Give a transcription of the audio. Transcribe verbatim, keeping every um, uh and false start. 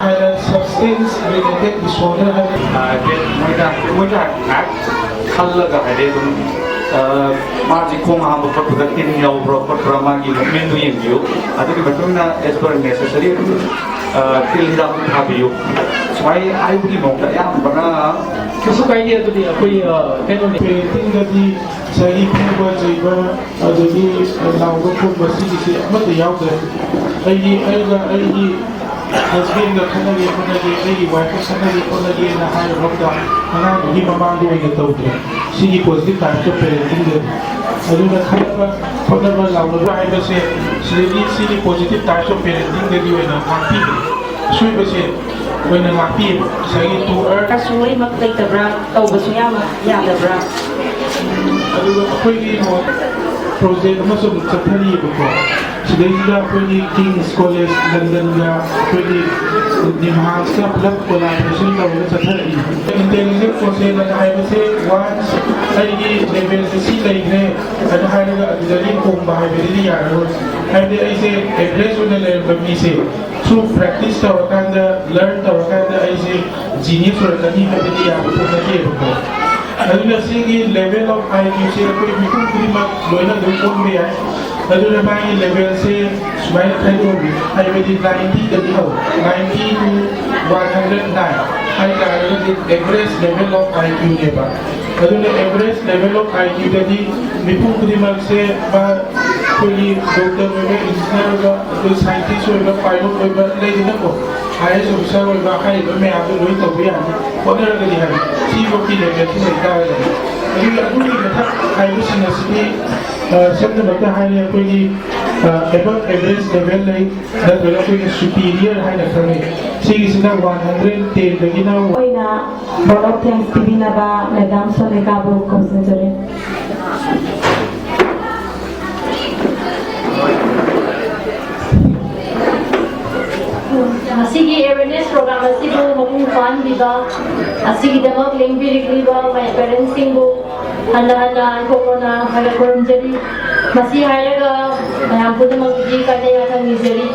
ꯍꯥꯏꯅ substance related disorder ꯍꯥꯏꯕ꯫ ꯃꯣꯏꯅ ꯃꯣꯏꯅ ꯉꯥꯏꯍꯥꯛ ꯈꯜꯂꯒ ꯍꯥꯏꯗꯤ ꯑꯗꯨꯝ, ꯑ, ꯃꯥꯁꯤ ꯈꯣꯡ ꯍꯥꯝꯕ ꯈꯣꯠꯄꯗ ꯇꯤꯟ ꯌꯥꯎꯕ꯭ꯔꯥ ꯈꯣꯠꯄ꯭ꯔꯥ ꯃꯥꯒꯤ movement ꯗꯨ ꯌꯦꯡꯕꯤꯌꯨ꯫ ꯑꯗꯨꯒꯤ ꯃꯇꯨꯡ ꯏꯟꯅ as per necessary ꯑꯗꯨꯝ, ꯑ, ꯇꯤꯜ ꯍꯤꯗꯥꯛ ꯑꯗꯨꯝ ꯊꯥꯕꯤꯌꯨ꯫ ꯁꯨꯃꯥꯏꯅ ꯍꯥꯏꯕꯒꯤ ꯃꯑꯣꯡꯗ ꯑꯌꯥꯝꯕꯅ ꯀꯩꯁꯨ ꯀꯥꯏꯗꯦ꯫ ꯑꯗꯨꯗꯤ ꯑꯩꯈꯣꯏ, ꯑ, ꯀꯩꯅꯣꯅꯦ꯫ Parenting ꯗꯗꯤ ꯉꯁꯥꯏꯒꯤ ꯐꯨꯕ ꯆꯩꯕ ꯑꯗꯒꯤ ꯂꯥꯎꯕ ꯈꯣꯡꯕ ꯁꯤꯒꯤꯁꯤ ꯑꯃꯠꯇ ꯌꯥꯎꯗ꯭ꯔꯦ꯫ ꯑꯩꯒꯤ, ꯑꯩꯒ ꯑꯩꯒꯤ husband ꯒ ꯈꯠꯅꯒꯦ ꯈꯣꯠꯅꯒꯦ, ꯑꯩꯒꯤ wife ꯀ ꯈꯠꯅꯒꯦ ꯈꯣꯠꯅꯒꯦꯅ ꯍꯥꯏꯔꯨꯕ ꯑꯃꯗ ꯑꯉꯥꯡꯗꯨꯒꯤ ꯃꯃꯥꯡꯗ ꯑꯣꯏꯅ ꯇꯧꯗ꯭ꯔꯦ꯫ ꯁꯤꯒꯤ positive types of parenting ꯗꯅꯤ꯫ ꯑꯗꯨꯅ ꯈꯠꯅꯕ ꯈꯣꯠꯅꯕ ꯂꯥꯎꯅꯕ ꯍꯥꯏꯕꯁꯦ ꯁꯤꯗꯒꯤ ꯁꯤꯒꯤ positive types of parenting ꯗꯒꯤ ꯑꯣꯏꯅ ꯉꯥꯛꯄꯤꯕ꯫ ꯑꯁꯣꯏꯕꯁꯦ ꯑꯣꯏꯅ ꯉꯥꯛꯄꯤꯌꯦꯕ꯫ ꯉꯁꯥꯏꯒꯤ to earn ꯀꯁꯨ ꯃꯔꯤꯃꯛ ꯂꯩꯇꯕ꯭ꯔꯥ? ꯇꯧꯕꯁꯨ ꯌꯥꯝ ꯌꯥꯗꯕ꯭ꯔꯥ? ꯑꯗꯨꯒ ꯑꯩꯈꯣꯏꯒꯤ project ꯑꯃꯁꯨ ꯑꯃꯨꯛ ꯆꯠꯊꯔꯤꯑꯕꯀꯣ꯫ ꯁꯤꯗꯩꯁꯤꯗ ꯑꯩꯈꯣꯏꯒꯤ King's College London ꯒ ꯑꯩꯈꯣꯏꯒꯤ NIMHANS ꯀ ꯄꯨꯂꯞ collaboration ꯇꯧꯔꯒ ꯆꯠꯊꯔꯛꯏ꯫ Intelligent quotient ꯑꯅ ꯍꯥꯏꯕꯁꯦ once ꯑꯩꯒꯤ level ꯁꯦ ꯁꯤ ꯂꯩꯈ꯭ꯔꯦ ꯑꯗꯨ ꯍꯥꯏꯔꯒ ꯑꯗꯨꯗꯒꯤ ꯍꯣꯡꯕ ꯍꯥꯏꯕꯗꯨꯗꯤ ꯌꯥꯔꯔꯣꯏ꯫ ꯍꯥꯏꯕꯗꯤ ꯑꯩꯁꯦ average ꯑꯣꯏꯅ ꯂꯩꯔꯝꯕ ꯃꯤꯁꯦ ꯁꯨꯝ practice ꯇꯧꯔꯀꯥꯟꯗ, learn ꯇꯧꯔꯀꯥꯟꯗ ꯑꯩꯁꯦ genius ꯑꯣꯏꯔꯛꯀꯅꯤ ꯍꯥꯏꯕꯗꯤ ꯌꯥꯕ ꯄꯣꯠ ꯅꯠꯇꯦꯕꯀꯣ꯫ ꯑꯗꯨꯅ ꯁꯤꯒꯤ level of IQ ꯁꯦ ꯑꯩꯈꯣꯏ ꯃꯤꯄꯨꯝ ꯈꯨꯗꯤꯡꯃꯛ ꯂꯣꯏꯅ ꯑꯗꯨꯝ ꯑꯣꯟꯕ ꯌꯥꯏ꯫ ꯑꯗꯨꯅ ꯃꯥꯒꯤ level ꯁꯦ ꯁꯨꯃꯥꯏꯅ ꯈꯥꯏꯗꯣꯛꯑꯝꯃꯤ, ꯍꯥꯏꯕꯗꯤ ninety ꯗꯒꯤ ꯍꯧ, ninety to one hundred nine ꯍꯥꯏꯇꯥꯔꯒꯗꯤ average level of IQ ꯅꯦꯕ꯫ ꯑꯗꯨꯅ average level of IQ ꯗꯗꯤ ꯃꯤꯄꯨꯝ ꯈꯨꯗꯤꯡꯃꯛꯁꯦ ꯃꯥ ꯑꯩꯈꯣꯏꯒꯤ doctor ꯑꯣꯏꯕ, engineer ꯑꯣꯏꯕ, ꯑꯗꯨ scientist ꯑꯣꯏꯕ, pilot ꯑꯣꯏꯕ ꯂꯩꯗꯅꯀꯣ, IAS officer ꯑꯣꯏꯕ ꯍꯥꯏꯔꯤꯕ ꯃꯌꯥꯝꯗꯣ ꯂꯣꯏ ꯇꯧꯕ ꯌꯥꯅꯤ꯫ ꯍꯣꯠꯅꯔꯒꯗꯤ ꯍꯥꯏꯕ ꯁꯤꯐꯧꯀꯤ level ꯁꯤ ꯂꯩ ꯇꯥꯔꯒꯗꯤ꯫ ꯑꯗꯨꯒ ꯑꯗꯨꯒꯤ ꯃꯊꯛ ꯍꯥꯏꯕꯁꯤꯡ ꯑꯁꯤꯗꯤ, ꯑ, ꯁꯝꯅꯃꯛꯇ ꯍꯥꯏꯔꯦ ꯑꯩꯈꯣꯏꯒꯤ, ꯑ, above average level ꯂꯩ, ꯅꯠꯇ꯭ꯔꯒ ꯑꯩꯈꯣꯏꯅ superior ꯍꯥꯏꯅ ꯈꯪꯅꯩ꯫ ꯁꯤꯒꯤꯁꯤꯅ one hundred ten ꯗꯒꯤꯅ ꯑꯣꯏꯅ vote of thanks ꯄꯤꯕꯤꯅꯕ madam ꯁꯣꯅꯤꯀꯥꯕꯨ ꯈꯣꯝꯖꯤꯟꯖꯔꯤ꯫ ꯉꯁꯤꯒꯤ awareness program ꯑꯁꯤꯕꯨ ꯃꯄꯨꯡ ꯐꯥꯍꯟꯕꯤꯕ ꯑꯁꯤꯒꯤꯗꯃꯛ ꯂꯦꯡꯕꯤꯔꯛꯂꯤꯕ my parents ꯁꯤꯡꯕꯨ ꯍꯟꯅ ꯍꯟꯅ ꯑꯩꯈꯣꯏꯅ ꯍꯥꯏꯅ ꯈꯨꯔꯨꯝꯖꯔꯤ꯫ ꯃꯁꯤ ꯍꯥꯏꯔꯒ ꯃꯌꯥꯝ ꯄꯨꯝꯅꯃꯛꯀꯤꯗꯤ ꯀꯥꯏꯅ ꯌꯥꯊꯪ ꯅꯤꯖꯔꯤ꯫